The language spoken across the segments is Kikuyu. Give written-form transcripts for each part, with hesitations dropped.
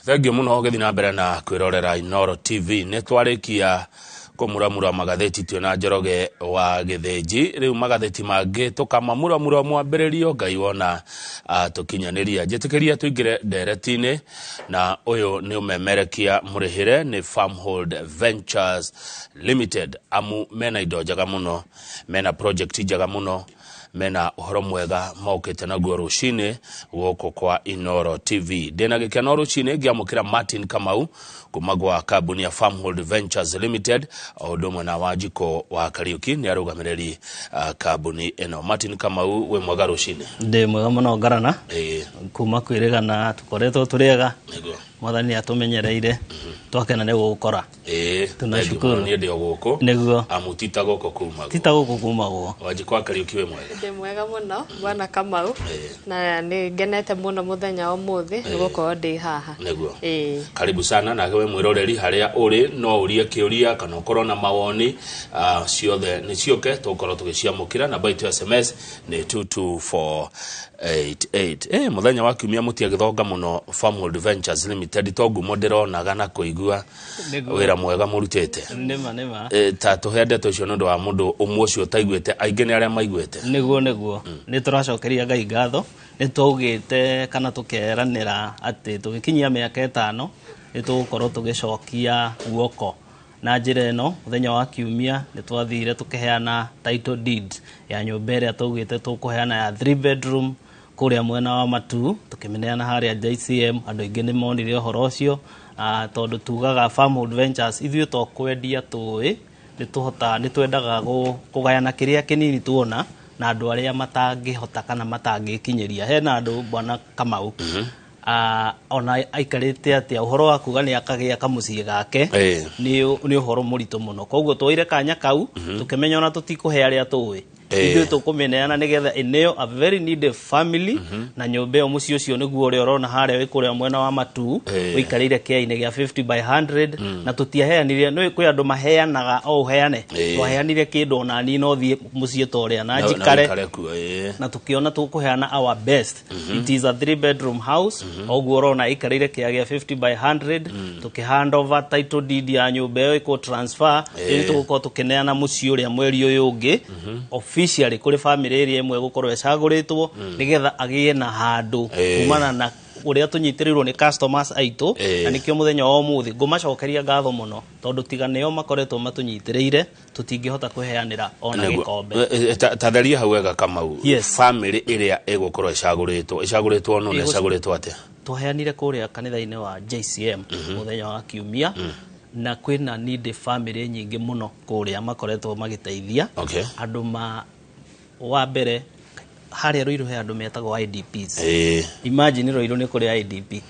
Thengiũ mũno ũgĩthiĩ na mbere na kwĩrorera Inooro TV. Nĩ twarĩkia kũmuramura magathĩti twĩ na Njoroge wa Gĩthĩnji. Rĩu magathĩti mangĩ tũkamamuramura mwambĩrĩrio Ngai wona tũkinyanĩria. Njĩtĩkĩria tũingĩre ndereti-inĩ na ũyũ nĩ ũmemerekia mũrĩhĩre nĩ Farmhold Ventures Limited, amu mena indo njega mũno, mena project njega mũno, mena ũhoro mwega mokĩte naguo rũcinĩ gũkũ kwa Inooro TV. Ndĩna gĩkeno rũcinĩ ngĩamũkĩra Martin Kamau kuma gwa kambuni ya Farmhold Ventures Limited o ũndũ ũmwe na Wanjikũ wa Kariũki nĩ arũgamĩrĩri kambuni ĩno. Martin Kamau, wĩ mwega rũcinĩ? Ndĩ mwega mũno ngarana. Kuma kwĩrĩgana tũkoretwo tũrĩ ega. Nĩguo. Mwathani atũmenyereire, twakena nĩ gũgũkora. Tunashukuru. Niĩ ndĩ o gũkũ. Nĩguo. Amu ti ta gũkũ kumagwo. Ti ta gũkũ kumagwo. Wanjikũ wa Kariũki, wĩ mwega? Ndĩ mwega mũno, bwana Kamau, na nĩ ngenete mũno mũthenya wa ũmũthĩ nĩ gũkorwo ndĩ haha. Nĩguo. Ĩĩ. Karibu sana. Nake we mwĩroreri harĩa ũrĩ no ũrie kĩũria kana ũkorwo na mawoni, ciothe nĩ ciũke tũgũkorwo tũgĩciamũkĩra. Namba itũ ya SMS nĩ 22488. Mũthenya wa kiumia mũtiagĩthonga mũno Farmhold Ventures Limited, to ngumo ndĩronaga na kũigua wĩra mwega mũrutĩte. Nĩma nĩma. Ta tũhe ndeto icio nĩ ũndũ wa mũndũ ũmwe ũcio ũtaiguĩte, aingĩ nĩ arĩa maiguĩte. Nĩguo nĩ tũracokeria Ngai ngatho. Nĩ twaugĩte kana tũkeranĩra atĩ tũgĩkinyia mĩaka 5 nĩ tũgũkorwo tũgĩcokia guoko na njĩra ĩno. Mũthenya wa kiumia nĩ twathire tũkĩheana title deed ya nyũmba ĩrĩa twaugĩte tũkũheana ya 3 bedroom kũrĩa mwena wa Matu, tũkĩmĩneana harĩa JCM. Andũ aingĩ nĩ monire ũhoro ũcio, tondũ tugaga Farmhold Ventures ithuĩ to kwendia tũĩ nĩ tũhotaga, nĩ twendaga kũgayana kĩrĩa kĩnini tuona na andũ arĩa matangĩhota kana matangĩkinyĩria. Hena andũ, bwana Kamau, ona aikarĩte atĩa, ũhoro wa kuga nĩ akagĩa kamũciĩ gake nĩ ũhoro mũritũ mũno. Koguo twoire kanya kau tũkĩmenya ona tũtikũhe arĩa tũĩ, ithuĩ tũkũmĩneana nĩgetha ĩneo a very needy family. Na nyũmba ĩyo, mũciĩ ũcio nĩguo ũrĩa ũrona harĩa wĩ kũrĩa mwena wa Matu, ũikarĩire kĩainĩ gĩa 50 by 100. Na tũtiaheanire, nĩ kwĩ andũ maheanaga o ũheane, twaheanire kĩndũ ona niĩ no thiĩ mũciĩ ta ũrĩa na na njikare ũikare kuo, ĩĩ. Na tukiona tũkũheana our best. It is a three bedroom house, ũguo ũrona ĩikarĩire kĩea gĩa 50 by 100. Tũkĩ hand over title deed ya nyũmba ĩyo, ĩkwo transfer. Rĩu tũgũkorwo tũkĩneana mũciĩ ũrĩa mweri ũyũ ũngĩ officially kũrĩ family ĩrĩa ĩmwe ĩgũkorwo ĩcagũrĩtwo nĩgetha agĩe na handũ kumana na ũrĩa tũnyitĩrĩirwo nĩ customers aitũ. Na nĩkĩo mũthenya wa ũmũthĩ ngũmacokeria ngatho mũno, tondũ tiga nĩo makoretwo matũnyitĩrĩire tũtingĩhota kwĩheanĩra ona gĩkombe. Ta theria hau wega, Kamau. Yes. Family ĩrĩa ĩgũkorwo ĩcagũrĩtwo no na ĩcagũrĩtwo atĩa? Twaheanire kũrĩa kanitha-inĩ wa JCM mũthenya wa kiumia, na kwĩna needy family nyingĩ mũno kũrĩa makoretwo magĩteithia andũ ma wa mbere harĩa Ruiru he andũ metagwo IDPs. Imagine, Ruiru nĩ kũrĩ IDP.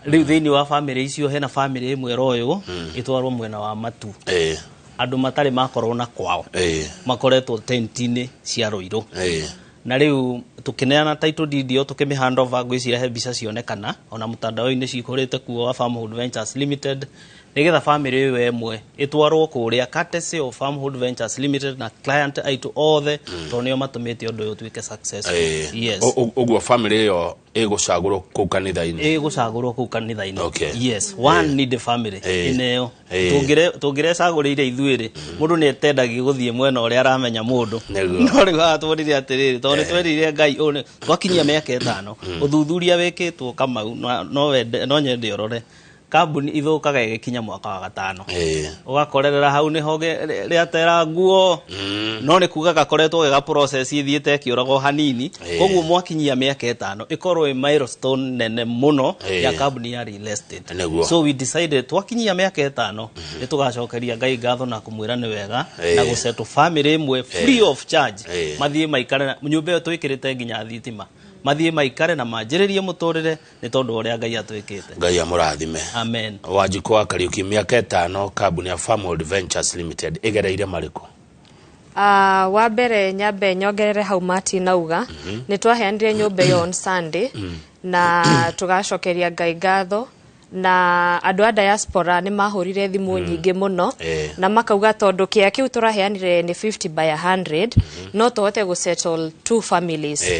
Rĩu thĩinĩ wa family icio hena family ĩmwe ĩroywo ĩtwarwo mwena wa Matu, andũ matarĩ makorwo na kwao, makoretwo tent-inĩ cia Ruiru. Na rĩu tũkĩneana title deed ĩyo, tũkĩmĩ hand over. Ngwĩciria he mbica cionekana ona mũtandao-inĩ cihũrĩte kuo wa Farmhold Ventures Limited, nĩgetha family ĩyo ĩmwe ĩtwarwo kũrĩa courtesy of Farmhold Ventures Limited na client aitũ othe, tondũ nĩo matũmĩte ũndũ ũyũ ũtuĩke successful. Yes. Ũguo family ĩyo ĩgũcagũrwo kũu kanitha-inĩ? Ĩgũcagũrwo kũu kanitha-inĩ. Yes, one needy family ĩneo. Tũngĩrecagũrĩire ithuĩ rĩ, mũndũ nĩ etendagia gũthiĩ mwena ũrĩa aramenya mũndũ. No rĩu haha tuonire atĩrĩrĩ, tondũ nĩ twerire Ngai ũũ twakinyia mĩaka 5, ũthuthuria wĩkĩtwo, Kamau, no wende no nyende ũrore kambuni ithũkaga ĩgĩkinya mwaka wa gatano. Ũgakorerera hau nĩho rĩatera nguo, no nĩ kuga gakoretwo gega process ĩthiĩte ĩkĩũraga o hanini. Koguo mwakinyia mĩaka 5 ĩkorwo ĩ milestone nene mũno ya kambuni ya real estate. So we decided twakinyia mĩaka 5 nĩ tũgacokeria Ngai ngatho na kũmwĩra nĩ wega na gũsettle family ĩmwe free of charge, mathiĩ maikare nyũmba ĩyo twĩkĩrĩte nginya thitima, mathiĩ maikare na manjĩrĩrie mũtũrĩre nĩ tondũ wa ũrĩa Ngai atwĩkĩte. Ngai amũrathime. Amen. Wanjikũ wa Kariũki, mĩaka 5 kambuni ya Farmhold Ventures Limited ĩgereire marĩkũ? Wa mbere nyambe nyongerere hau Martin auga, nĩ twaheanire nyũmba ĩyo on Sunday na tũgacokeria Ngai ngatho, na andũ a diaspora nĩ mahũrire thimũ nyingĩ mũno na makauga tondũ kĩa kĩu tũraheanire nĩ 50 by 100, no tũhote gũ settle two families.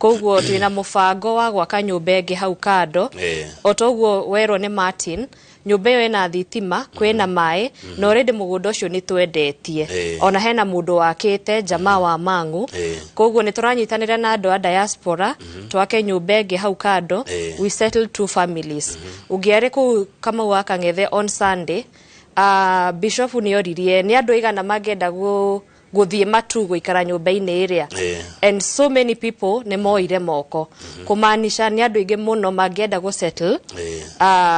Koguo twina mũbango wa gwaka nyũmba ĩngĩ hau kando. O toguo werwo nĩ Martin, nyũmba ĩyo ĩna thitima, kwĩna maĩ, na already mũgũnda ũcio nĩ twendetie. Ona hena mũndũ wakĩte jamaa wa Mang'u. Koguo nĩ tũranyitanĩra na andũ a diaspora twake nyũmba ĩngĩ hau kando. We settle two families. Ũngĩarĩ kũu Kamau wa Kang'ethe on Sunday, bishop nĩ oririe nĩ andũ aigana mangĩenda gũthiĩ matu gũikara nyũmba-inĩ ĩrĩa, and so many people nĩ moire moko, kũmaanisha nĩ andũ aingĩ mũno mangĩenda gũsettle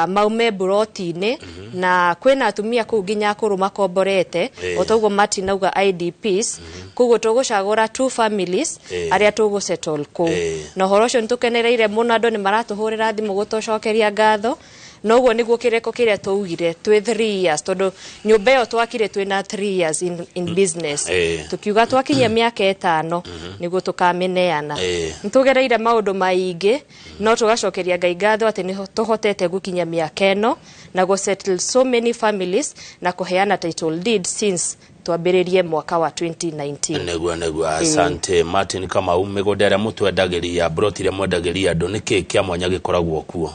maume mburoti-inĩ, na kwĩna atumia kũu nginya akũrũ makomborete. O toguo Martin auga, IDPs. Koguo tũgũcagũra two families arĩa tũgũsettle kũu. Na ũhoro ũcio nĩ tũkenereire mũno, andũ nĩ maratũhũrĩra thimũ gũtũcokeria ngatho. Na ũguo nĩguo kĩrĩko kĩrĩa twaugire twĩ 3 years, tondũ nyũmba ĩyo twakire twĩna 3 years in business. Tukiuga twakinyia mĩaka 5 nĩguo tũkamĩneana. Nĩ tũgereire maũndũ maingĩ, no tũgacokeria Ngai ngatho atĩ nĩ tũhotete gũkinya mĩaka ĩno na gũ settle so many families na kũheana title deed since twambĩrĩrie mwaka wa 2019. Nĩguo, asante. Martin Kamau, mĩgũnda ĩrĩa mũtwendagĩria, mburoti iria mwendagĩria andũ, nĩkĩ kĩa mwanya gĩkoragwo kuo?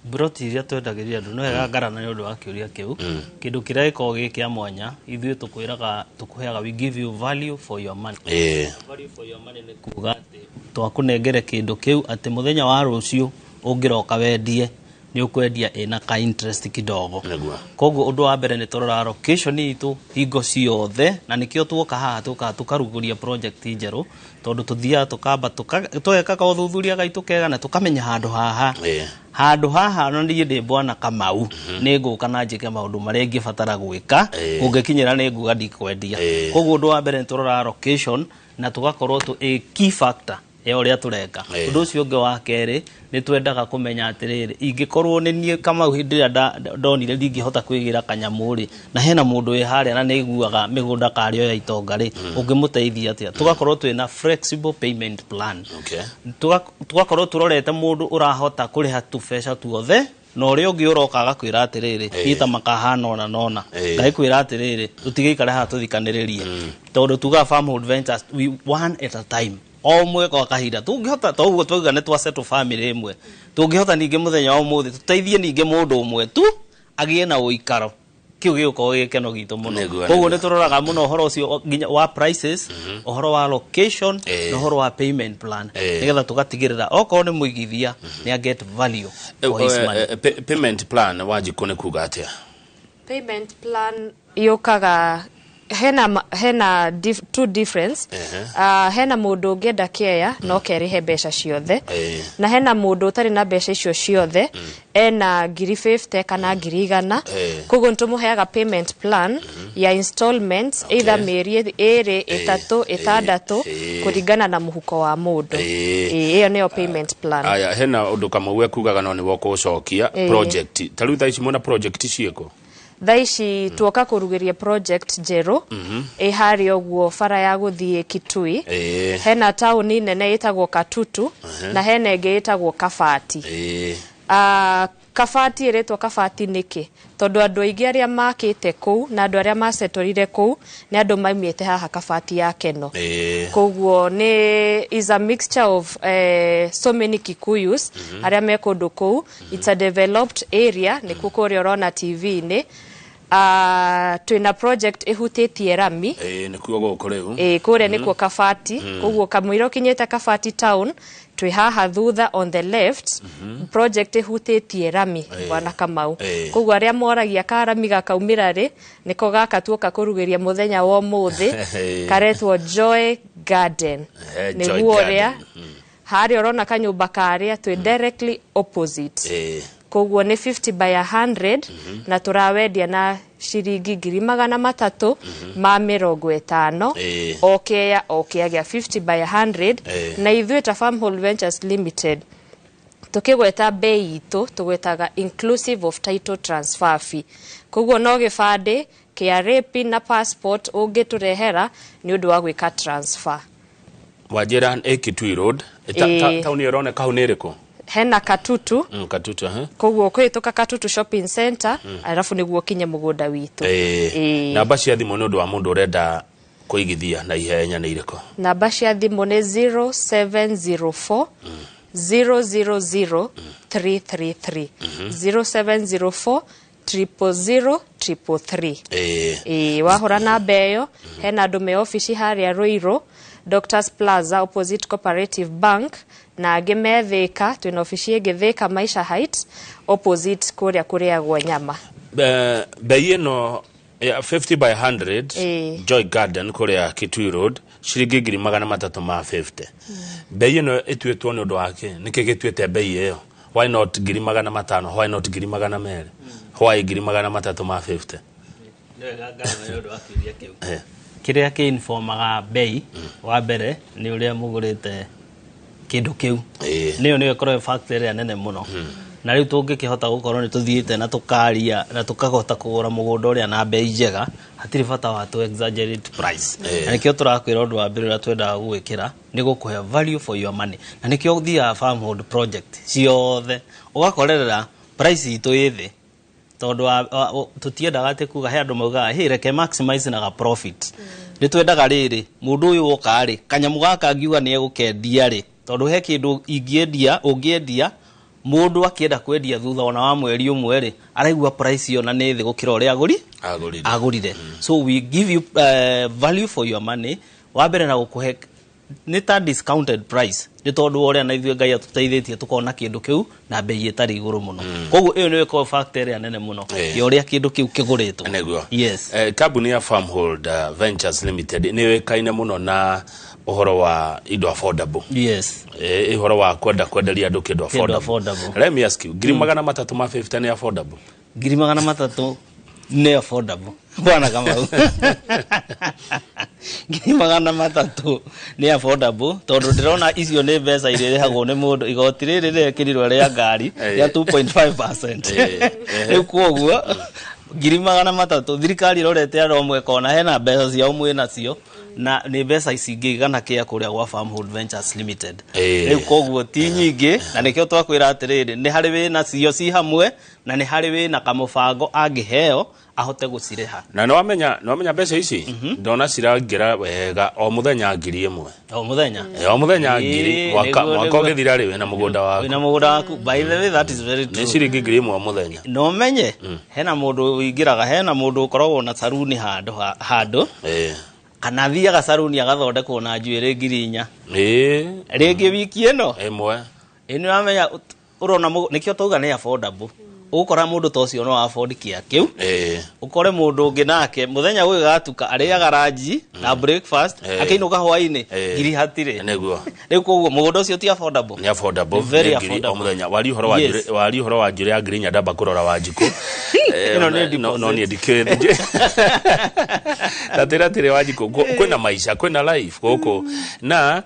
Mburoti iria twendagĩria andũ, no wega ngarana nĩ ũndũ wa kĩũria kĩu. Kĩndũ kĩrĩa gĩkoragwo gĩ kĩa mwanya, ithuĩ tũkwĩraga, tũkũheaga, we give you value for your money. Value for your money nĩ kuga atĩ twakũnengere kĩndũ kĩu atĩ mũthenya wa rũciũ ũngĩroka wendie, nĩ ũkwendia ĩna ka interest kidogo. Koguo ũndũ wa mbere nĩ tũroraga location itũ hingo ciothe, na nĩkĩo tuoka haha tũkaga tũkarugũria project njerũ, tondũ tũthiaga tũkamba tũgeka kaũthuthuria gaitũ kega na tũkamenya handũ haha, handũ haha na niĩ ndĩ bwana Kamau nĩ ngũka na njĩke maũndũ marĩa ingĩbatara gwĩka. Kũngĩkinyĩra nĩ nguga ndikwendia. Koguo ũndũ wa mbere nĩ tũroraga location na tũgakorwo tũ a key factor ya ũrĩa tũreka. Ũndũ ũcio ũngĩ wa kerĩ, nĩ twendaga kũmenya atĩrĩrĩ, ingĩkorwo nĩ niĩ Kamau hĩndĩ ĩrĩa ndonire ndingĩhota kwĩgĩra kanyamũ rĩ, na hena mũndũ wĩ harĩa na nĩ aiguaga mĩgũnda karĩ o ya itonga rĩ, ũngĩmũteithia atĩa? Tũgakorwo twĩna flexible payment plan. Tũgakorwo tũrorete mũndũ ũrahota kũrĩha tũbeca tuothe, na ũrĩa ũngĩ ũroka agakwĩra atĩrĩrĩ, niĩ ta makahana ona nona, ngagĩkwĩra atĩrĩrĩ, tũtigĩikare haha tũthikanĩrĩrie, tondũ tugaga Farmhold Ventures, we one at a time, o ũmwe kwa kahinda tũngĩhota. To ũguo twauga nĩ twa settle family ĩmwe, tũngĩhota ningĩ mũthenya wa ũmũthĩ tũteithie ningĩ mũndũ ũmwe tu agĩe na ũikaro, kĩu gĩgũkorwo gĩ gĩkeno gitũ mũno. Koguo nĩ tũroraga mũno ũhoro ũcio nginya wa prices, ũhoro wa location na ũhoro wa payment plan, nĩgetha tũgatigĩrĩra okorwo nĩ mũigithia nĩ a get value for his money. Payment plan, Wanjikũ, nĩ kuga atĩa? Payment plan yũkaga hena hena two difference. Hena mũndũ ũngĩenda kĩeya no kerĩhe mbeca ciothe, na hena mũndũ ũtarĩ na mbeca icio ciothe, ena 50,000 kana 100,000. Koguo nĩtũmũheaga payment plan ya installments, either mĩeri 2, 3, 6, kũringana na mũhuko wa mũndũ. Ĩyo nĩyo payment plan. Aya, hena ũndũ Kamau ekugaga no nĩwe ũkũcokia. Project ta rĩu thaa ici mwĩna project ciĩkũ? Thaa ici tuoka kũrugĩria project njerũ ĩ harĩa ũguo bara ya gũthiĩ Kitui. Hena taũni nene ĩtagwo Katutu na hena ĩngĩ ĩtagwo Kabati. Kabati ĩrĩtwo Kabati nĩkĩ? Tondũ andũ aingĩ arĩa makĩte kũu na andũ arĩa macetorire kũu nĩ andũ maumĩte haha Kabati ya Keno. Koguo nĩ is a mixture of so many Kikuyus arĩa me kũndũ kũu. It's a developed area, nĩkuo kũrĩa ũrona TV-inĩ. Twĩna project ĩhutĩtie rami. Nĩkuo gũkũ rĩu. Ĩ, kũrĩa nĩkuo Kabati. Koguo kamũira ũkinyĩte Kabati town, twĩ haha thutha on the left, project ĩhutĩtie rami, bwana Kamau. Koguo arĩa moragia karami gakaumĩra rĩ, nĩko gaka tuoka kũrugĩria mũthenya wa ũmũthĩ. Karetwo Joy Garden. Joy Nĩguo ũrĩa Garden. Harĩa ũrona kanyũmba karĩa twĩ directly opposite. Koguo nĩ 50 by 100 na tũrawendia na ciringi 350,000, o kĩea o kĩa gĩa 50 by 100. Na ithuĩ ta Farmhold Ventures Limited tukigweta bei itũ tugwetaga inclusive of title transfer fee. Koguo no gĩbandĩ, KRA PIN na passport ũngĩtũrehera nĩ ũndũ wa gwĩka transfer. Wanjĩra ĩ Kitui Road. Taũni ĩyo ĩroneka hau nĩ ĩrĩkũ? Hena Katutu. Katutu, eh? Koguo ũkũhĩtũka Katutu Shopping Center, arabu nĩguo ũkinye mũgũnda witũ. Namba cia thimũ nĩ ũndũ wa mũndũ ũrenda Kũigithia na ihenya nĩ irĩkũ? Namba cia thimũ nĩ 0704 000 333, 0704 000 333. Ĩĩ, wahũra namba ĩyo, hena andũ me obici harĩa Ruiru, Doctors Plaza, opposite Cooperative Bank, na angĩ me Thĩka, twĩna obici ĩngĩ Thĩka, Maisha Heights, opposite kũrĩa kũrĩagwo nyama. Bei ĩno ya 50 by 100, Joy Garden kũrĩa Kitui Road, ciringi 350,000. Bei ĩno ĩtuĩtwo nĩ ũndũ wa kĩ? Nĩkĩ gĩtuĩte bei ĩyo? Why not 500,000? Why not 200,000? Why 350,000? Nĩ wega, ngatho nĩ ũndũ wa kĩũria kĩu. Kĩrĩa kĩinformaga bei, wa mbere nĩ ũrĩa mũgũrĩte kĩndũ kĩu. Nĩyo nĩyo ĩkoragwo factor ĩrĩa nene mũno. Na rĩu tũngĩkĩhota gũkorwo nĩ tũthiĩte na tũkaria na tũkahota kũgũra mũgũnda ũrĩa na bei njega, hatirĩ bata wa to exaggerate price. Na nĩkĩo tũrakwĩra, ũndũ wa mbere ũrĩa twendaga gũgwĩkĩra nĩ gũkũhe value for your money, na nĩkĩo ũthiaga farmhold project ciothe ũgakorerera price itũ ĩ thĩ, tondũ tũtiendaga atĩ kuga he andũ maugaga, "Hey, reke maximize na ga profit." Nĩ twendaga rĩrĩ, mũndũ ũyũ woka rĩ, kanyamũ gaka ngiuga nĩ egũkendia rĩ, tondũ he kĩndũ ingĩendia, ũngĩendia mũndũ akĩenda kwendia thutha ona wa mweri ũmwe rĩ, araigua price ĩyo na nĩ thĩ gũkĩra ũrĩa agũri Agũrire. Agũrire. So we give you value for your money, wa mbere na gũkũhe nĩ ta discounted price, nĩ tondũ wa ũrĩa na ithuĩ Ngai atũteithĩtie tũkona kĩndũ kĩu na bei ĩtarĩ igũrũ mũno. Koguo ĩyo nĩyo ĩkoragwo factor ĩrĩa nene mũno ya ũrĩa kĩndũ kĩu kĩgũrĩtwo. Nĩguo. Yes. Kambuni ya Farmhold Ventures Limited nĩ yũĩkaine mũno na ũhoro wa indo affordable. Ũhoro wa kwenda kwenderia andũ kĩndũ affordable. Affordable. Let me ask you, 350,000 nĩ affordable? 300,000 nĩ affordable, bwana Kamau. 300,000 nĩ affordable tondũ ndĩrona icio nĩ mbeca iria irĩhagwo nĩ mũndũ igoti rĩrĩ rĩrekĩrirwo rĩa ngari rĩa 2.5%. Rĩu koguo 300,000 thirikari ĩrorete andũ amwe kona hena mbeca ciao mwĩ nacio, na nĩ mbeca cingĩigana kĩa kũrĩa gwa Farmhold Ventures Limited. Rĩu koguo ti nyingĩ, na nĩkĩo twakwĩra atĩrĩrĩ, nĩ harĩ wĩna cio ci hamwe na nĩ harĩ wĩna kamũbango angĩheo ahote gũcirĩha. Na nĩwamenya mbeca ici ndona ciraingĩra wega o mũthenya 1,000. O mũthenya. O mũthenya ngiri. Mwaka mwaka ũgĩthira rĩ, wĩna mũgũnda waku. Wĩna mũgũnda waku. By the way, that is very Nĩ true. ciringi 1,000 o mũthenya. No menye hena mũndũ ũingĩraga, hena mũndũ ũkoragwo na saruni handũ handũ kana athiaga saruni agathondekwo na njuĩrĩ 4,000 rĩngĩ wiki ĩno Ĩmwe. Ĩ nĩ wamenya ũrona nĩkĩo tauga nĩ affordable. Ũgũkora mũndũ ta ũcio no afford kĩa kĩu, ũkore mũndũ ũngĩ nake mũthenya gũgĩgatuka arĩaga ranji na breakfast, akĩinũka hwainĩ ngiri hatirĩ. Rĩu koguo mũgũnda ũcio ti affordable. Nĩ affordable. Nĩ very Nĩ ngiri o affordable. mũthenya. Wari ũhoro wa wari ũhoro wa njuĩrĩ ya 4,000, ndamba kũrora Wanjikũ. Ĩno nĩ No deposit. niĩ ndikĩũĩ. Tatĩra atĩrĩ, Wanjikũ, kwĩna maisha, kwĩna life gũkũ na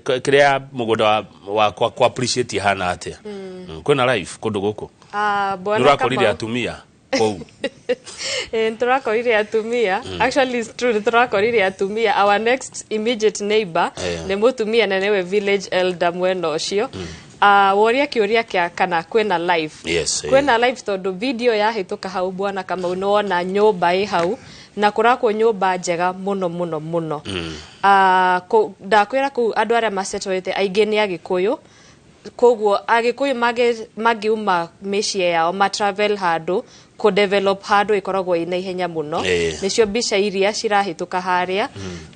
kĩrĩa mũgũnda wakwa kwa appreciate hana atĩa? Kwĩna life kũndũ gũkũ? Ah, Nĩ bwana ũrakorire Kamau. atumia kũu? Nĩ tũrakorire atumia. Actually, it's true, nĩ tũrakorire atumia. Our next immediate neighbor nĩ mũtumia na nĩwe village elder mwena ũcio. Woria kĩũria kĩa kana kwĩna life. Yes. Kwĩna life, tondũ video yahĩtũka hau, bwana Kamau, nĩ wona nyũmba ĩ hau na kũrakwo nyũmba njega mũno mũno mũno. Ndakwĩra kũu andũ arĩa macetwete aingĩ nĩ Agĩkũyũ, koguo Agĩkũyũ mangiuma mĩciĩ yao matravel handũ kũdevelop handũ ĩkoragwo ĩna ihenya mũno. Nĩcio mbica iria cirahĩtũka harĩa.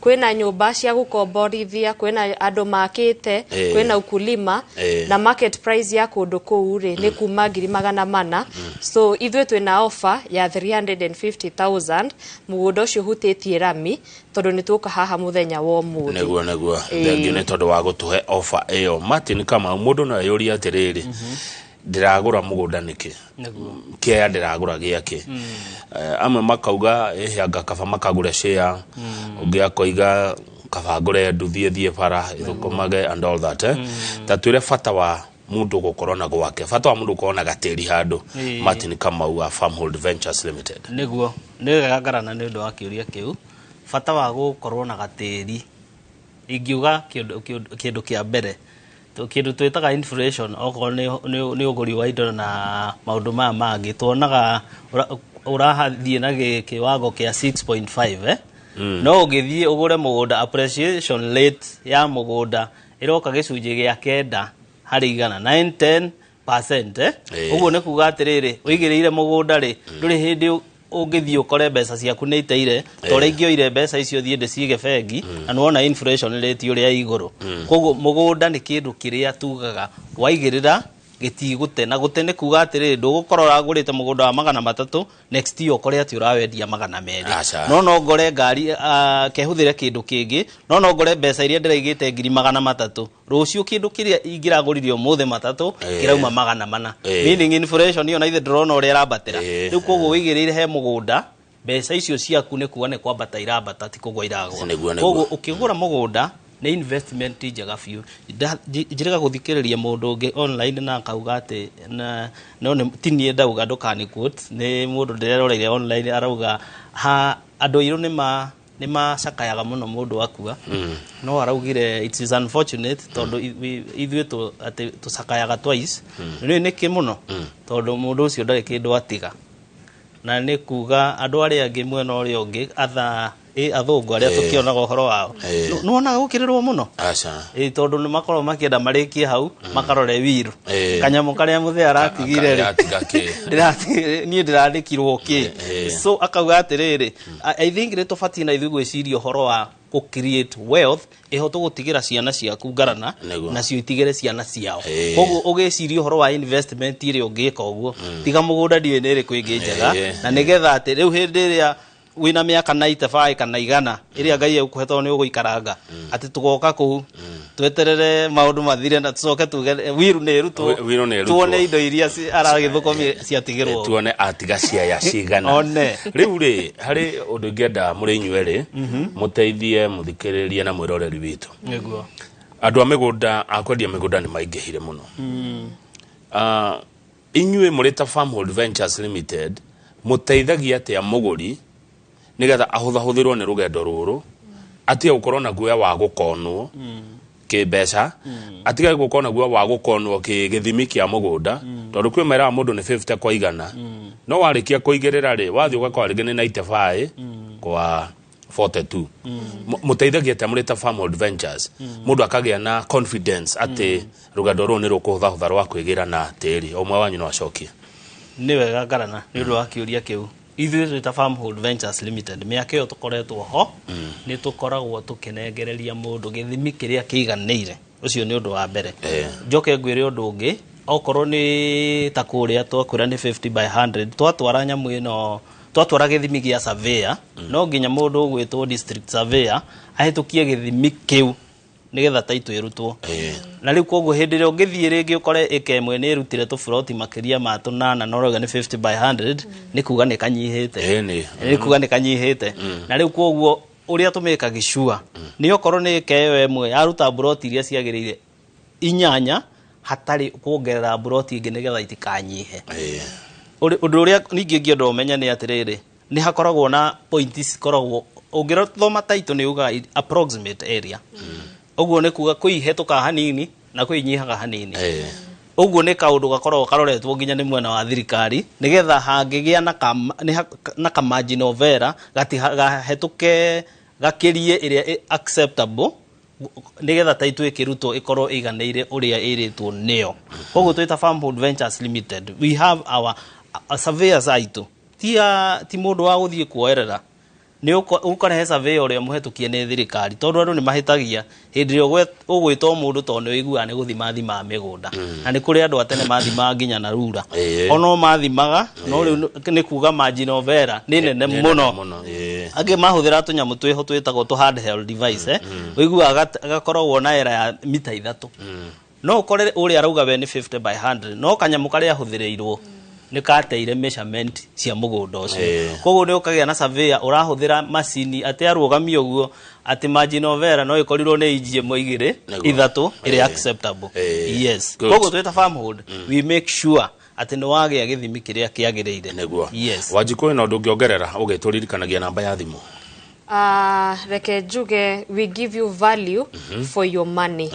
Kwĩna nyũmba cia gũkomborithia, kwĩna andũ makĩte, kwĩna ukulima, na market price ya kũndũ kũu rĩ nĩ kuma 400,000. So ithuĩ twĩna offer ya 350,000, mũgũnda ũcio ũhutĩtie rami, tondũ nĩ tũka haha mũthenya wa ũmũthĩ. Nĩguo. Thengiũ nĩ tondũ wa gũtũhe offer ĩyo, Martin Kamau. Mũndũ no eyũrie atĩrĩrĩ, ndĩragũra mũgũnda nĩkĩ? Kĩaya ndĩragũra gĩakĩ? Amwe makauga ĩhĩ, anga kaba makagũre share, ũngĩ akoiga kaba ngũre nduthi ĩthiĩ bara ĩthũkũmage and all that. Ta twĩre bata wa mũndũ gũkorwo na gwake, bata wa mũndũ gũkorwo na gatĩri handũ. Martin Kamau wa Farmhold Ventures Limited. Nĩguo, nĩ wega ngarana nĩ ũndũ wa kĩũria kĩu. Bata wa gũkorwo na gatĩri, ingiuga kĩndũ kĩa mbere, kĩndũ twĩtaga inflation, okorwo nĩ ũgũri wa indo na maũndũ maya mangĩ, tuonaga ũrahathiĩ na kĩwango kĩa 6.5, eh? No ũngĩthiĩ ũgũre mũgũnda, appreciation rate ya mũgũnda ĩroka 9% 9 10%, eh? Ũguo nĩ kuga atĩrĩrĩ, ũigĩrĩire mũgũnda rĩ, ndũrĩ hĩndĩ ũngĩthiĩ ũkore mbeca ciaku nĩ iteire ta ũrĩa ingĩoire mbeca icio thiĩ ndĩcige bengi, na nĩwona inflation rate ũrĩa ĩ igũrũ. Koguo mũgũnda nĩ kĩndũ kĩrĩa tugaga waigĩrĩra gĩtigũte, na gũte nĩ kuga atĩrĩrĩ, ndũgũkorwo ũragũrĩte mũgũnda wa 300, next year ũkore atĩ ũrawendia 200. Aca. No ngore ngari, kehũthĩre kĩndũ kĩngĩ, no ngore mbeca iria ndĩraigĩte 300,000, rũciũ kĩndũ kĩrĩa ingĩragũrire ũmũthĩ 300 kĩrauma 400. Meaning inflation ĩyo na ithe ndĩrona ũrĩa ĩrambatĩra. Rĩu koguo wĩigĩrĩire he mũgũnda, mbeca icio ciaku nĩ kuga nĩ kwambata irambata, ti kũgwa iragwa. Nĩguo. Koguo ũkĩgũra mũgũnda nĩ investment njega biũ. Njĩrĩga gũthikĩrĩria mũndũ ũngĩ online na akauga atĩ na no nĩ ti niĩ ndauga, ndũkani quote, nĩ mũndũ ndĩreroreire online arauga ha andũ airũ nĩ macakayaga mũno mũndũ akua, no araugire it is unfortunate tondũ ithuĩ atĩ tũcakayaga twice. Nĩ nĩkĩ mũno? Tondũ mũndũ ũcio ndarĩ kĩndũ atiga, na nĩ kuga andũ arĩa angĩ mwena ũrĩa ũngĩ atha athũngũ arĩa tũkĩonaga ũhoro wao, nĩwonaga gũkĩrĩrwo mũno. Aca. Ĩ, tondũ nĩ makoragwo makĩenda marĩkie hau makarore wiru kanyamũ karĩa mũthee aratigire rĩ. Atiga kĩ? Niĩ ndĩrandĩkirwo kĩ? So akauga atĩrĩrĩ, I think nĩ tũbatiĩ na ithuĩ gwĩciria ũhoro wa gũ create wealth ĩhote gũtigĩra ciana ciaku ngarana, nacio itigĩre ciana ciao. Koguo ũgĩciria ũhoro wa investment ĩrĩa ũngĩka ũguo, tiga mũgũnda, ndiũĩ nĩ ĩrĩkũ ĩngĩ njega, na nĩgetha atĩ rĩu hĩndĩ ĩrĩa wĩna mĩaka 95 kana 100 ĩrĩa Ngai egũkũhe tondũ nĩ ũgũikaranga, atĩ tũgoka kũu tweterere maũndũ mathire na tũcoke tuge wiru nĩ ĩrutwo. Wiru nĩ ĩrutwo. Tuone indo iria aragĩthũkũmia ciatigĩrwo. Tuone atiga ciaya cigana. One. Rĩu rĩ, harĩ ũndũ ingĩenda mũrĩ inyuĩ rĩ mũteithie mũthikĩrĩrie na mwĩroreri witũ. Andũ a mĩgũnda, a kwendia mĩgũnda nĩ maingĩhire mũno. Inyuĩ mũrĩ ta Farmhold Ventures Limited mũteithagia atĩa mũgũri nĩgetha ahũthahũthĩrwo nĩ rũgendo rũrũ, atige gũkorwo na guoya wa gũkonwo kĩmbeca, atige gũkorwo na guoya wa gũkonwo kĩ gĩthimi kĩa mũgũnda, tondũ kwĩ meraga mũndũ nĩ 50 kwa 100, no warĩkia kũigĩrĩra rĩ, wathiĩ ũgakora rĩngĩ nĩ 95 kwa 42? Mũteithagia atĩa mũrĩ ta Farmhold Ventures mũndũ akagĩa na confidence atĩ rũgendo rũrũ nĩ rũkũhũthahũtha rwa kwĩgĩra na tĩri? O ũmwe wanyu no acokie. Nĩ wega ngarana nĩ ũndũ wa kĩũria kĩu. Ithuĩ twĩ ta Farmhold Ventures Limited, mĩaka ĩyo tũkoretwo ho, nĩ tũkoragwo tũkĩnengereria mũndũ gĩthimi kĩrĩa kĩiganĩire. Ũcio nĩ ũndũ wa mbere. Njoke ngwĩre ũndũ ũngĩ, okorwo nĩ ta kũrĩa twakwĩra nĩ 50 by 100, twatwara nyamũ ĩno, twatwara gĩthimi gĩa surveyor, no nginya mũndũ ũgwĩtwo district surveyor ahĩtũkie gĩthimi kĩu nĩgetha title ĩrutwo. Na rĩu koguo hĩndĩ ĩrĩa ũngĩthiĩ rĩngĩ ũkore ĩka ĩmwe nĩ ĩrutire tũburoti makĩria ma 8 na ũrauga nĩ 50 by 100, nĩ kuga nĩ kanyihĩte. Nĩ. Nĩ kuga nĩ kanyihĩte. Na rĩu koguo ũrĩa tũmĩkaga sure nĩ okorwo nĩ ĩka ĩyo ĩmwe yaruta buroti iria ciagĩrĩire 8, hatarĩ kuongerera buroti ĩngĩ nĩgetha itikanyihe. Ũndũ ũrĩa ningĩ ingĩenda ũmenye nĩ atĩrĩrĩ, nĩ hakoragwo na points cikoragwo ũngĩthoma title nĩ ugaga approximate area. Ũguo nĩ kuga kwĩ ihetũkaga hanini na kwĩ inyihaga hanini. Ũguo nĩ kaũndũ gakoragwo karoretwo nginya nĩ mwena wa thirikari nĩgetha hangĩgĩa na ka, nĩ na ka margin of error gatigahĩtũke gakĩrie ĩrĩa acceptable, nĩgetha title ĩkĩrutwo ĩkorwo ĩiganĩire ũrĩa ĩrĩtwo nĩyo. Koguo twĩ ta Farmhold Ventures Limited, we have our surveyors aitũ, ti mũndũ wa gũthiĩ kuoerera, nĩ ũkarehe surveyor ũrĩa mũhetũkie nĩ thirikari, tondũ andũ nĩ mahĩtagia hĩndĩ ĩrĩa ũgwĩtwo mũndũ, tondũ nĩ ũiguaga nĩ gũthima thimaga mĩgũnda, na nĩ kũrĩ andũ a tene mathimaga nginya na rura. Ono mathimaga, no rĩu nĩ kuga margin of error nĩ nene Nĩ nene mũno. Mũno. Angĩ mahũthĩra tũnyamũ twĩho twĩtagwo tũ handheld device, ũiguaga gakoragwo na era ya mita 3, no ũkore ũrĩa arauga we nĩ 50 by 100, no kanyamũ karĩa ahũthĩrĩirwo nĩ kateire measurement cia mũgũnda ũcio. Koguo nĩ ũkagĩa na surveyor ũrahũthĩra macini atĩ arũgamie ũguo atĩ margin of error no ĩkorirwo nĩ inji 1, 2, 3 ĩrĩa acceptable. Yes. Koguo twĩ ta Farmhold, we make sure atĩ nĩ wagĩa gĩthimi kĩrĩa kĩagĩrĩire. Yes. Wanjikũ, ĩno ũndũ ũngĩongerera ũgĩtũririkanagia namba ya thimũ? Reke njuge we give you value for your money.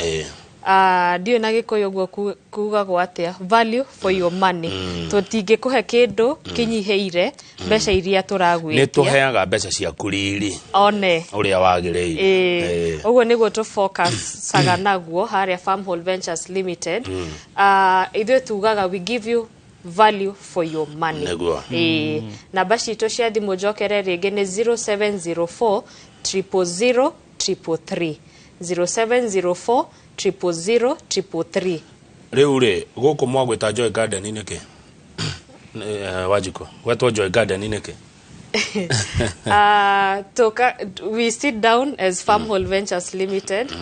Ndiũĩ na Gĩkũyũ ũguo kugagwo atĩa, value for your money. Tũtingĩkũhe kĩndũ kĩnyihĩire mbeca iria Nĩ tũragwĩtia. Tũheaga mbeca ciaku riri one ũrĩa wagĩrĩire. Ĩĩ, ũguo nĩguo tũfocusaga naguo harĩa Farmhold Ventures Limited. Ithuĩ tugaga we give you value for your money. Nĩguo. Ĩĩ, namba citũ cia thimũ njokere rĩngĩ nĩ 0704 000 333, 0704 000 333. Rĩu rĩ, gũkũ mwagwĩta Joy Garden nĩkĩ? Wanjikũ, gwetwo Joy Garden nĩkĩ? We sit down as Farmhold Ventures Limited,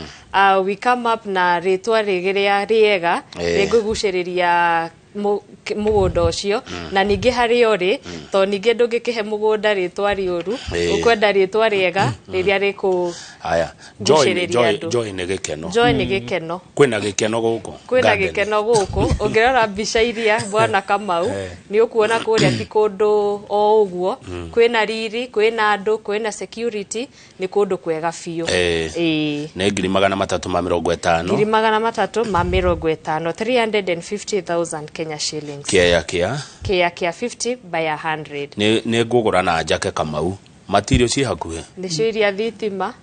we come up na rĩtwa rĩrĩa rĩega rĩngĩgucĩrĩria mũgũnda ũcio, na ningĩ harĩa ũrĩ, tondũ ningĩ ndũngĩkĩhe mũgũnda rĩtwa rĩũru. Ũkwenda rĩtwa rĩega rĩrĩa rĩkũ Haya, Joy, gucĩrĩria Joy, andũ. Joy nĩ gĩkeno. Joy nĩ gĩkeno. Kwĩna gĩkeno gũkũ Kwĩna garden. Gĩkeno gũkũ. Ũngĩrora mbica iria, bwana Kamau, nĩ ũkuona kũrĩa ti kũndũ o ũguo, kwĩna riri, kwĩna andũ, kwĩna security, nĩ kũndũ kwega biũ. Ĩĩ. Nĩ 350,000. 350,000, 350,000 Kenya shillings. Kĩaya kĩa Kĩa kĩa 50 by 100. Nĩ ngũgũra na njake. Kamau, matirio ciĩ hakuhĩ? Nĩcio iria thitima.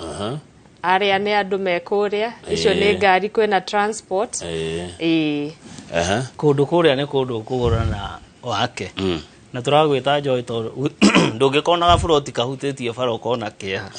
Arĩa nĩ andũ me kũrĩa, icio nĩ ngari, kwĩna transport. Ĩĩ. Kũndũ kũrĩa nĩ kũndũ ũkũgũra na wake, na tũragwĩta Joy tondũ ndũngĩkona gaburoti kahutĩtie bara ũkona kĩeha,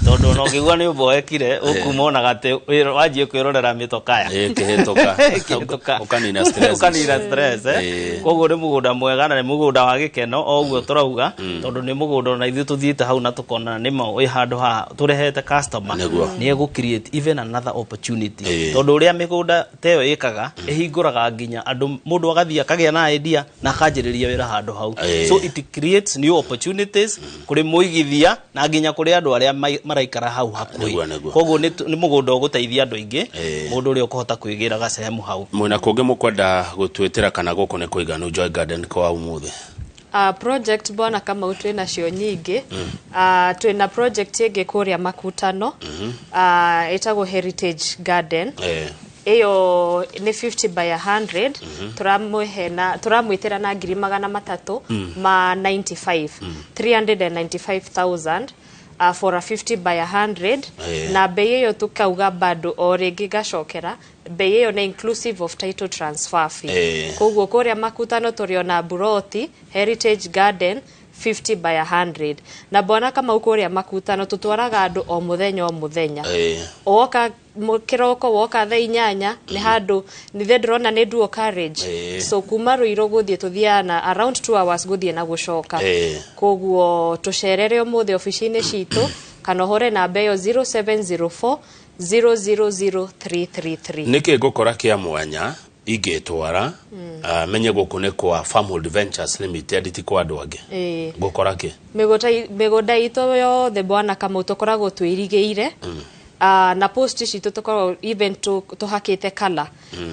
tondũ ona ũngĩigua nĩ ũmboekire ũkuma onaga atĩ wanjie kwĩrorera mĩtokaya. Ĩkĩhĩtũka. Ĩkĩhĩtũka. Ũkanina stress. Ũkanina stress, eh. Koguo nĩ mũgũnda mwega na nĩ mũgũnda wa gĩkeno o ũguo tũrauga, tondũ nĩ mũgũnda ona ithuĩ tũthiĩte hau na tũkona nĩma wĩ handũ haha tũrehete customer. Nĩ egũ create even another opportunity, tondũ ũrĩa mĩgũnda ta ĩyo ĩkaga, ĩhingũraga nginya andũ, mũndũ agathiĩ akagĩa na idea na akanjĩrĩria wĩra handũ hau. So it creates new opportunities kũrĩ mũigithia na nginya kũrĩ andũ arĩa maraikara hau hakuhĩ. Nĩguo, nĩguo. Koguo nĩ mũgũnda ũgũteithia andũ aingĩ, mũndũ ũrĩa ũkũhota kwĩgĩra gacehemu hau. Mwĩna kũngĩ mũkwenda gũtwĩtĩra kana gũkũ nĩ kũiganu Joy Garden kwa ũmũthĩ? Project, bwana Kamau, twĩ nacio nyingĩ. Twĩna project ĩngĩ kũrĩa Makutano, ĩtagwo Heritage Garden. Ĩyo nĩ 50 by 100. Tũramũhe na tũramwĩtĩra na 395,000, 395,000 for a 50 by 100. Na bei ĩyo tukauga bado o rĩngĩ ngacokera, bei ĩyo nĩ inclusive of title transfer fee. Koguo kũrĩa Makutano tũrĩ ona buroti Heritage Garden 50 by 100. Na bwana Kamau, kũrĩa Makutano tũtwaraga andũ o mũthenya o mũthenya. Woka kĩroko, woka thaa 8, nĩ handũ nithe ndĩrona nĩ dual carriage. So kuma Rũirũ gũthiĩ, tũthiaga na around 2 hours gũthiĩ na gũcoka. Koguo tũcerere ũmũthĩ obici-inĩ citũ kana ũhũre namba ĩyo 0704 000333. Nĩkĩ ngũkora kĩa mwanya ingĩtwara, menye gũkũ nĩ kwa Farmhold Ventures Limited, ti kwa andũ angĩ? Ngũkora kĩ? Mĩgũnda itũ yothe, bwana Kamau, tũkoragwo twĩrigĩire, na post citũ tũkoragwo even tũhakĩte kala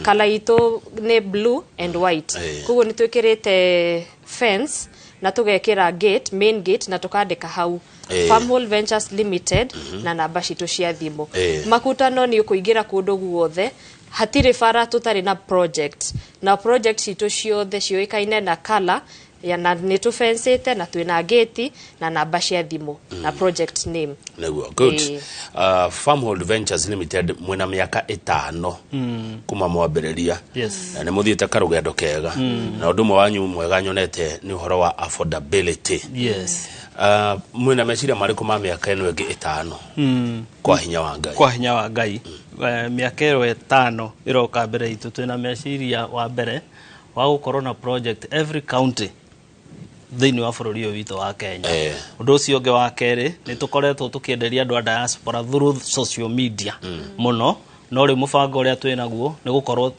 kala itũ nĩ blue and white. Koguo nĩ twĩkĩrĩte fence na tũgekĩra gate, main gate, na tũkandĩka hau Farmhold Ventures Limited na namba citũ cia thimũ. Makutano nĩ ũkũingĩra kũndũ guothe, hatirĩ bara tũtarĩ na project, na project citũ ciothe ciũĩkaine na kala ya, na nĩ tũbensĩte na twĩna gate na namba cia thimũ na project name. Nĩguo, good. Farmhold Ventures Limited, mwĩna mĩaka 5 kuma mwambĩrĩria. Na nĩ mũthiĩte karũgendo kega, na ũndũ ũmwe wanyu mwega nyonete nĩ ũhoro wa affordability. Mwĩna meciria marĩkũ ma mĩaka ĩno ĩngĩ 5, kwa hinya wa Ngai? Kwa hinya wa Ngai, mĩaka ĩyo 5 ĩroka mbere itũ, twĩna meciria wa mbere wa gũkorwo na project every county thĩinĩ wa bũrũri ũyũ witũ wa Kenya. Ũndũ ũcio ũngĩ wa kerĩ, nĩ tũkoretwo tũkĩenderia andũ a diaspora through social media mũno, no rĩu mũbango ũrĩa twĩ naguo nĩ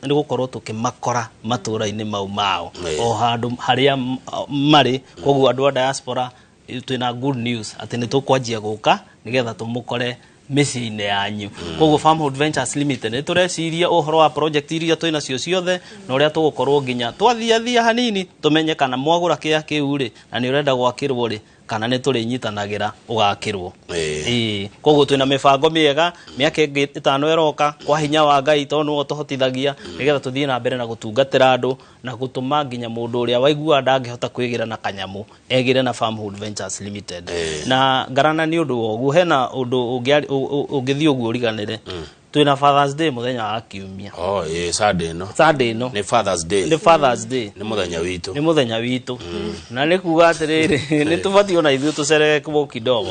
gũkorwo tũkĩmakora matũũra-inĩ mau mao, o handũ harĩa marĩ. Koguo andũ a diaspora, twĩna good news atĩ nĩ tũkwanjia gũka nĩgetha tũmũkore mĩciĩ-inĩ yanyu. Koguo Farmhold Ventures Limited nĩ tũreciria ũhoro wa project iria twĩ nacio ciothe na ũrĩa tũgũkorwo nginya twathiathia hanini tũmenye kana mwagũra kĩa kĩu rĩ, na nĩ ũrenda gwakĩrwo rĩ, Kana nĩ tũrĩnyitanagĩra ũgakĩrwo. Ĩĩ, koguo twĩna mĩbango mĩega mĩaka ĩngĩ 5 ĩroka kwa hinya wa Ngai, tondũ nĩwe ũtũhotithagia nĩgetha tũthiĩ na mbere na gũtungatĩra andũ na gũtũma nginya mũndũ ũrĩa waigua ndangĩhota kwĩgĩra na kanyamũ egĩre na Farmhold Ventures Limited. Na ngarana nĩ ũndũ wa ũguo hena ũndũ ũngĩthiĩ ũguo ũriganĩre. Twĩna Father's Day mũthenya wa Kiumia. Oh, ĩĩ, Sunday ĩno. Sunday ĩno. Nĩ Father's Day. Nĩ Father's Day. Nĩ mũthenya witũ. Nĩ mũthenya witũ. Na nĩ kuga atĩrĩrĩ, nĩ tũbatiĩ ona ithuĩ tũcereke kidogo.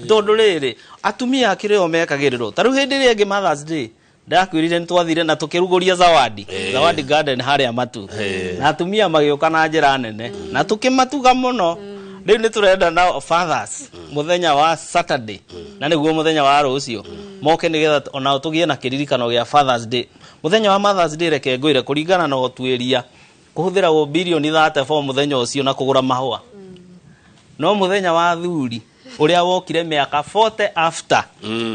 Tondũ rĩrĩ, atumia akĩrĩ o mekagĩrĩrwo. Ta rĩu hĩndĩ ĩrĩa ĩngĩ Mother's Day, ndakwĩrire nĩ twathire na tũkĩrugũria Zawadi. Zawadi Garden harĩa Matu. Na atumia magĩũka na njĩra nene. Na tũkĩmatuga mũno. Rĩu nĩ tũrenda nao fathers mũthenya wa Saturday, na nĩguo mũthenya wa rũciũ, moke nĩgetha onao tũgĩe na kĩririkano gĩa Father's Day. Mũthenya wa Mother's Day, reke ngwĩre, kũringana na ũtuĩria, kũhũthĩragwo birioni 34 mũthenya ũcio na kũgũra mahũa. No mũthenya wa athuri ũrĩa wokire mĩaka 40 after,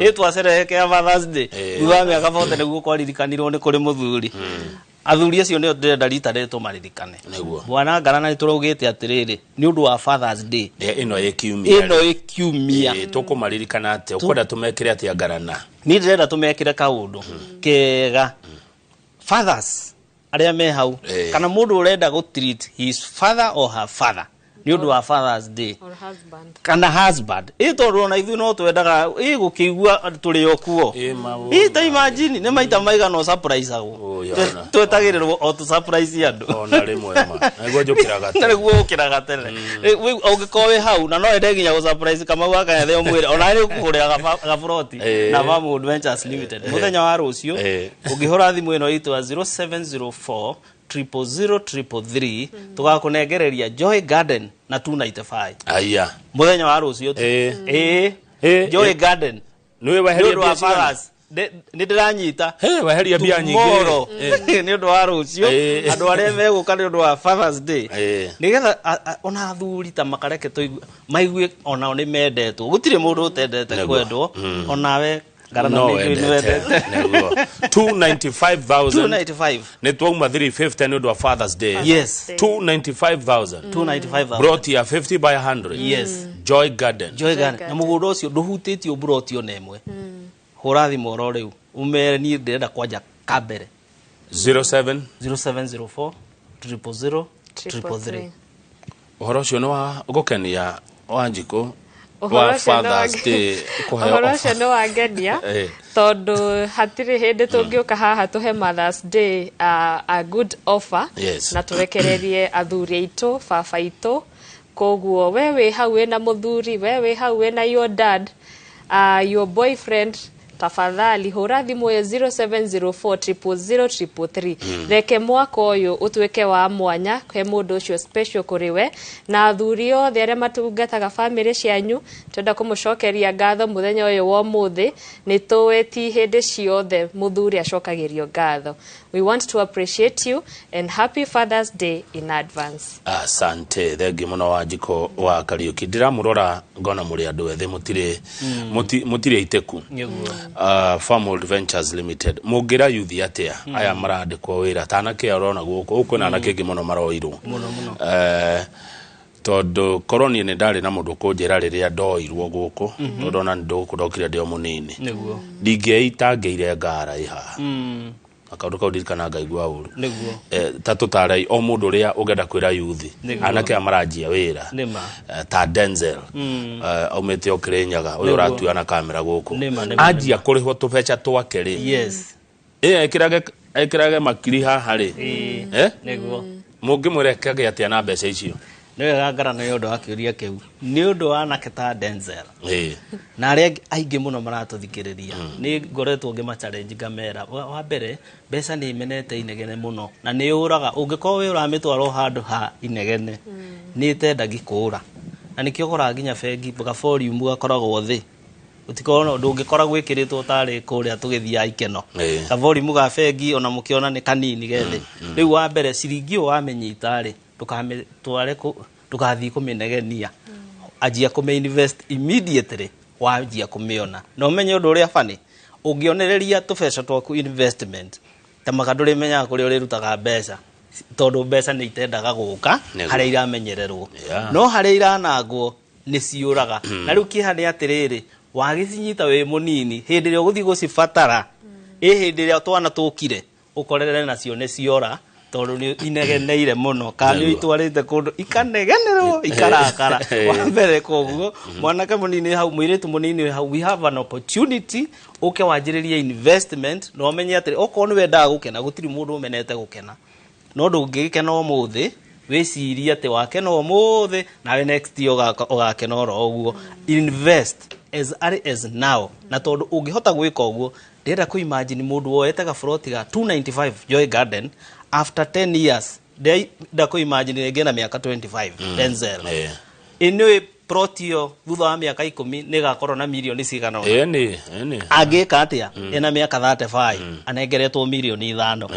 ĩ twacerehekea Father's Day thutha wa mĩaka 40 nĩguo kwaririkanirwo nĩ kũrĩ mũthuri. Athuri acio nĩo ndĩrenda rita rĩrĩ tũmaririkane. Bwana Ngarana, nĩ tũraugĩte atĩrĩrĩ, nĩ ũndũ wa Father's Day Ĩno ĩ kiumia. Ĩno ĩ kiumia. Tũkũmaririkana atĩa? Ũkwenda tũmekĩre atĩa, Ngarana? Niĩ ndĩrenda tũmekĩre kaũndũ kega, fathers arĩa me hau, kana mũndũ ũrenda gũ treat his father or her father nĩ ũndũ wa Father's Day or husband. Kana husband, ĩ tondũ ona ithuĩ no twendaga ĩ gũkĩigua tũrĩ o kuo. Ĩ, maũndũ. Ĩ ta imagine nĩ maita maigana ũsurprise-agwo. Oh, yona. Twetagĩrĩrwo o tũ surprise andũ. Ona rĩmwe ma nĩguo njũkĩraga na tene. Nĩguo ũkĩraga tene. Ũngĩkorwo wĩ hau na no ende nginya gũ surprise Kamau akanyethe ũmwĩre ona nĩ ũkũgũrĩra gaburoti na Farmwood Ventures Limited mũthenya wa rũciũ. Ũngĩhũra thimũ ĩno itũ ya 0704 000 333, tũgakũnengereria Joy Garden na 295 Aya. Mũthenya wa rũciũ tu. Ĩĩ. Joy Garden Nĩwe nĩ weheria ũndũ wa mbia cigana? Fathers. Nĩ ndĩranyita. He, weheria mbia nyingĩ. Tomorrow, nĩ ũndũ wa rũciũ, andũ arĩa megũka nĩ ũndũ wa Fathers Day, nĩgetha ona athuri ta makareke tũigue maigue onao nĩ mendetwo. Gũtirĩ mũndũ ũtendete kwendwo. Onawe Ngarana No nĩ njũĩ nĩ wendete. wendete. Nĩguo 295,000. 295. Nĩ twauma 350 nĩ ũndũ wa Fathers Day. Yes. 295,000. 295,000. Broti ya 50 by 100. Yes. Joy Garden. Joy Garden. Na mũgũnda ũcio ndũhutĩtio mburoti ona ĩmwe. Hũra thimũ oro rĩu ũmere niĩ ndĩrenda kwanja kambere. 07 0704 000 333. Ũhoro ũcio nĩ wa gũkenia, Wanjikũ, Ũhoro wa ũcio nĩ Fathers Day kũheo Ũhoro offer. ũcio nĩ wangenia, tondũ hatirĩ hĩndĩ tũngĩũka haha tũhe Mother's Day a good offer na tũrekererie athuri aitũ, baba aitũ. Koguo we wĩ hau wĩna mũthuri, we wĩ hau wĩna your dad, your boyfriend, tafadhali hũra thimũ ĩyo 0704 000 333. Reke mwaka ũyũ ũtuĩke wa mwanya he mũndũ ũcio special kũrĩ we. Na athuri othe arĩa matungataga bamĩrĩ cianyu, twenda kũmũcokeria ngatho mũthenya ũyũ wa ũmũthĩ. Nĩ tũĩ ti hĩndĩ ciothe mũthuri acokagĩrio ngatho. We want to appreciate you and happy Father's Day in advance. Asante, thengi mũno, Wanjikũ wa Kariũki. Ndĩramũrora ngona mũrĩ andũ ethĩ, mũtirĩ mũtirĩ aitĩku. Nĩguo. Farmhold Ventures Limited, mũngĩra yuthi atĩa aya marandĩkwo wĩra ta anake aya ũrona gũkũ gũkũ? Kwĩna anake aingĩ mũno maroirwo. Mũno mũno. Tondũ korwo niĩ nĩ ndarĩ na mũndũ kũnjĩra rĩrĩa ndoirwo gũkũ, tondũ ona nĩ gũkũ ndokire ndĩ o mũnini, ndingĩitangĩire ngara ĩ haha. Na kaũndũ kau ndirikana ngaigua ũru. Ta tũtarai o mũndũ ũrĩa ũngĩenda kwĩra yuthi, anake aya maranjia wĩra. Nĩma. Ta Denzel, aumĩte o Kĩrĩnyaga, ũyũ ũratua na kamera gũkũ. Nĩma, nĩma. Anjia kũrĩhwo tũbeca twake rĩ, ĩ ekĩrage makiri haha rĩ. Mũngĩmwĩra ekage atĩa na mbeca icio? Nĩ wega Ngarana nĩ ũndũ wa kĩũria kĩu. Nĩ ũndũ wa anake ta Denzel na arĩa aingĩ mũno maratũthikĩrĩria, nĩ ngoretwo ngĩma challenge ngamera, wa mbere, mbeca nĩ imenete inegene mũno na nĩ yũraga. Ũngĩkorwo wĩ ũramĩtwara o handũ ha inegene, nĩ ĩtendagi kũũra, na nĩkĩo ũkoraga nginya bengi gavolume gakoragwo thĩ. Ũtikorwo ndũngĩkora gwĩkĩrĩtwo tarĩ kũrĩa tũgĩthiaga ikeno. Gavolume ga bengi ona mũkĩona nĩ kanini gethĩ. Rĩu wa mbere, ciringi ũyũ wamĩnyita rĩ, ndũkamĩtware ndũgathiĩ kũmĩnegenia. Anjia kũmĩ invest immediately wanjia kũmĩona. Na ũmenye ũndũ ũrĩa bani, ũngĩonereria tũbeca twaku investment ta maka, ndũrĩmenyaga kũrĩa ũrĩrutaga mbeca, tondũ mbeca nĩ itendaga gũka harĩa iramenyererwo. No harĩa iranangwo Nĩ ciũraga. Na rĩu kĩeha nĩ atĩrĩrĩ, wagĩcinyita wĩ mũnini, hĩndĩ ĩrĩa ũgũthiĩ gũcibatara, ĩ hĩndĩ ĩrĩa twana tũkire, ũkorerere nacio nĩ ciora, tondũ nĩ inegeneire mũno, kana nĩ itwarĩte kũndũ ikanegenerwo, ikarakara. Wa mbere, koguo mwanake mũnini hau, mũirĩtu mũnini hau, we have an opportunity, ũke wanjĩrĩrie investment na ũmenye atĩrĩ, okorwo nĩ wendaga gũkena, gũtirĩ mũndũ ũmenete gũkena, no ndũngĩgĩkena ũmũthĩ wĩcirie atĩ wakena ũmũthĩ nawe next year ũgakena oro ũguo. Invest as early as now, na tondũ ũngĩhota gwĩka ũguo, ndĩrenda kũ imagine mũndũ woete gaburoti ga 295 Joy Garden, after 10 years, ndĩrenda kũ imagine rĩngĩ na mĩaka 25, Denzel, ĩnĩ plot ĩyo thutha wa mĩaka 10 nĩ ĩgakorwo na mirioni cigana ũna. Ĩni, ĩni. Angĩka atĩa ena mĩaka 35 anengeretwo mirioni 5?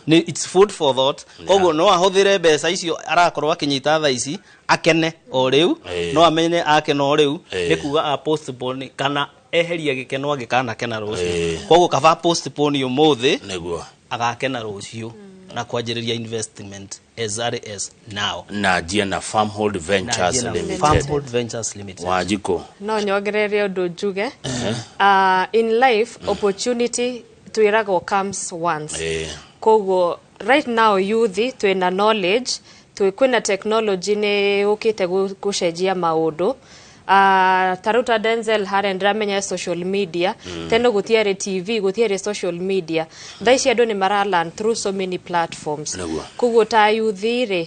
Nĩ it's food for thought. Koguo no ahũthĩre mbeca icio arakorwo akĩnyita thaa ici akene o rĩu. No amenye akena o rĩu, nĩ kuga a postpone kana eherie gĩkeno angĩkanakena rũciũ. Koguo kaba postpone ũmũthĩ, agakena rũciũ na kwanjĩrĩria investment as early as now. Na njie na Farmhold Ventures Na Limited. Farmhold Ventures Limited. Wanjikũ. No nyongererie ũndũ njuge, in life opportunity twĩragwo comes once. Koguo right now youth twĩna knowledge, kwĩna technology nĩ ũkĩte gũcenjia maũndũ. Ta rĩu ta Denzel harĩa ndĩramenya social media. Tene gũtiarĩ TV, gũtiarĩ social media. Thaa ici andũ nĩ mara learn through so many platforms. Koguo ta youth rĩ,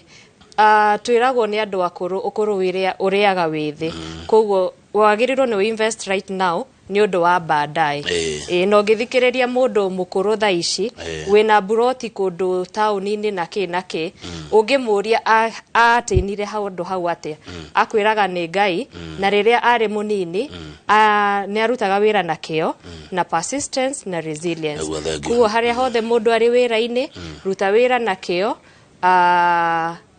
twĩragwo nĩ andũ akũrũ, ũkũrũ ũrĩaga wĩthĩ. Koguo wagĩrĩirwo nĩ invest right now nĩ ũndũ wa baadaye. Ĩĩ, na ũngĩthikĩrĩria mũndũ mũkũrũ thaa ici wĩna buroti kũndũ taũni-inĩ na kĩ na kĩ, ũngĩmũria atĩinire handũ hau atĩa, akwĩraga nĩ Ngai, na rĩrĩa arĩ mũnini nĩ arutaga wĩra na kĩo na persistence na resilience. Nĩguo, thank you. Koguo harĩa hothe mũndũ arĩ wĩra-inĩ, ruta wĩra na kĩo,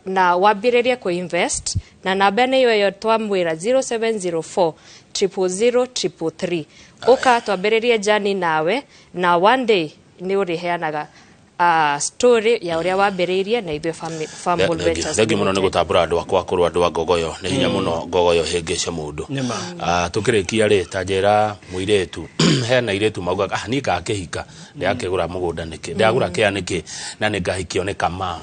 na wambĩrĩrie kũ-invest, na namba nĩ ĩyo twamwĩra, 0704 000 333. Ũka twambĩrĩrie journey nawe, na one day nĩ ũrĩheanaga story ya ũrĩa wambĩrĩirie na ithuĩ Farmhold Ventures Thengi mũno nĩ Limited. Gũtambũra andũ akwa akũrũ, andũ a ngogoyo nĩ hinya mũno, ngogoyo hĩngĩce mũndũ. Nĩ ma. Tũkĩrĩkia rĩ, ta njĩra mũirĩtu, hena airĩtu maugaga, niĩ ngakĩhika ndĩrakĩgũra mũgũnda nĩkĩ, ndĩragũra kĩa nĩkĩ, na nĩ ngahikio nĩ Kamau?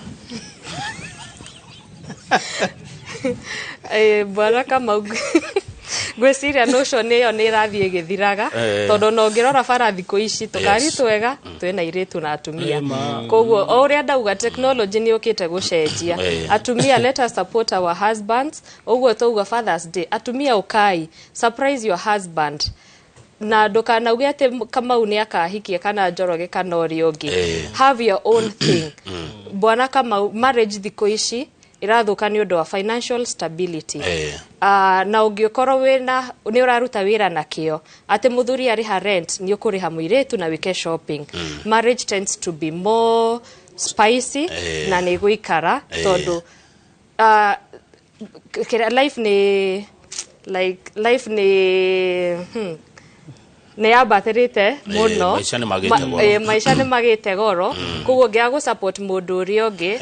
Bwana Kamau, ngwĩciria notion ĩyo nĩ ĩrathiĩ ĩgĩthiraga, tondũ ona ũngĩrora bara thikũ ici tũkari twega twĩna airĩtu na atumia. Koguo o ũrĩa ndauga, technology nĩ yũkĩte gũcenjia. Atumia, let us support our husbands. Ũguo twauga Fathers Day, atumia ũkai, surprise your husband, na ndũkanauge atĩ Kamau nĩ akahikia kana Njoroge kana ũrĩa ũngĩ. Have your own thing. Bwana Kamau, marriage thikũ ici ĩrathũka nĩ ũndũ wa financial stability. Na ũngĩkorwo wĩna nĩ ũraruta wĩra na kĩo, atĩ mũthuri arĩha rent, nĩ ũkũrĩha mũirĩtu na wĩke shopping, marriage tends to be more spicy na nĩ ĩgũikara, tondũ life nĩ like life nĩ nĩ yambatĩrĩte mũno. Maica nĩ magĩte goro. Maica nĩ magĩte goro. Koguo ũngĩaga gũ-support mũndũ ũrĩa ũngĩ,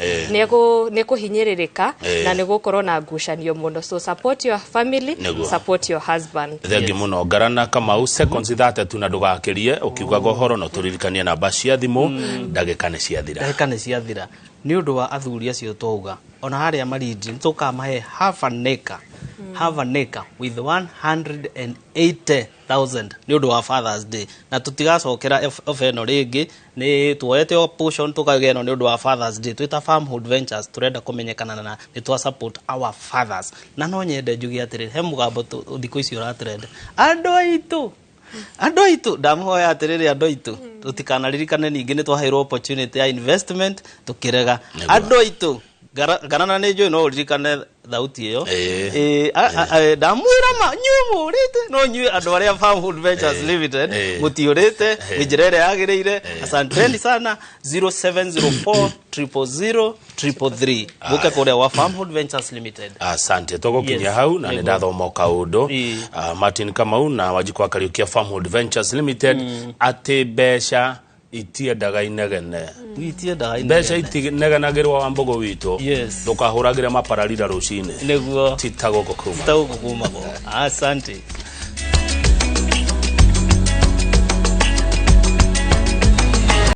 nĩ kũhinyĩrĩrĩka na nĩ gũkorwo na ngucanio mũno. So support your family, support your husband. Thengi mũno. Ngarana Kamau, seconds 30 na ndũgakĩrie ũkiugaga ũhoro, no tũririkanie namba cia thimũ, ndagĩka nĩ ciathira. Ndagĩka nĩ ciathira. Nĩ ũndũ wa athuri acio twauga ona harĩa Malindi, nĩ tũkamahe half an acre, half an acre with 180,000 nĩ ũndũ wa Fathers Day, na tũtigacokera ofa ĩno rĩngĩ. Nĩ tuoete o portion tũkauga ĩno nĩ ũndũ wa Fathers Day. Twĩta Farmhold Ventures tũrenda kũmenyekana na nĩ twa support our fathers. Na no nyende njuge atĩrĩrĩ, he mũgambo thikũ ici ũratrend, "Andũ aitũ, andũ aitũ." Ndamũhoya atĩrĩrĩ, andũ aitũ, tũtikanaririkane ningĩ nĩ twaheirwo opportunity ya investment tũkĩrega. Andũ aitũ, ngarana nĩ njũĩ no ũririkane thauti ĩyo. Ndamwĩra ma nyuĩ mũrĩte, no nyuĩ andũ arĩa Farmhold Ventures Limited mũtiũrĩte nĩ njĩra ĩrĩa yagĩrĩire. Asanteni sana. 0704 000 333, mũke kũrĩa wa Farmhold Ventures Limited. Asante, tũgũkinyia hau na nĩ ndathoma o kaũndũ. Martin Kamau na Wanjikũ wa Kariukia, Farmhold Ventures Limited, atĩ mbeca Itiendaga inegene. Itiendaga Mbeca inegene. itinegenagĩrwo wa mbũgũ witũ. Yes. Ndũkahũragĩre mapararira rũcinĩ. Nĩguo. Ti ta gũkũ kuma. Ta gũkũ kumagwo. Asante.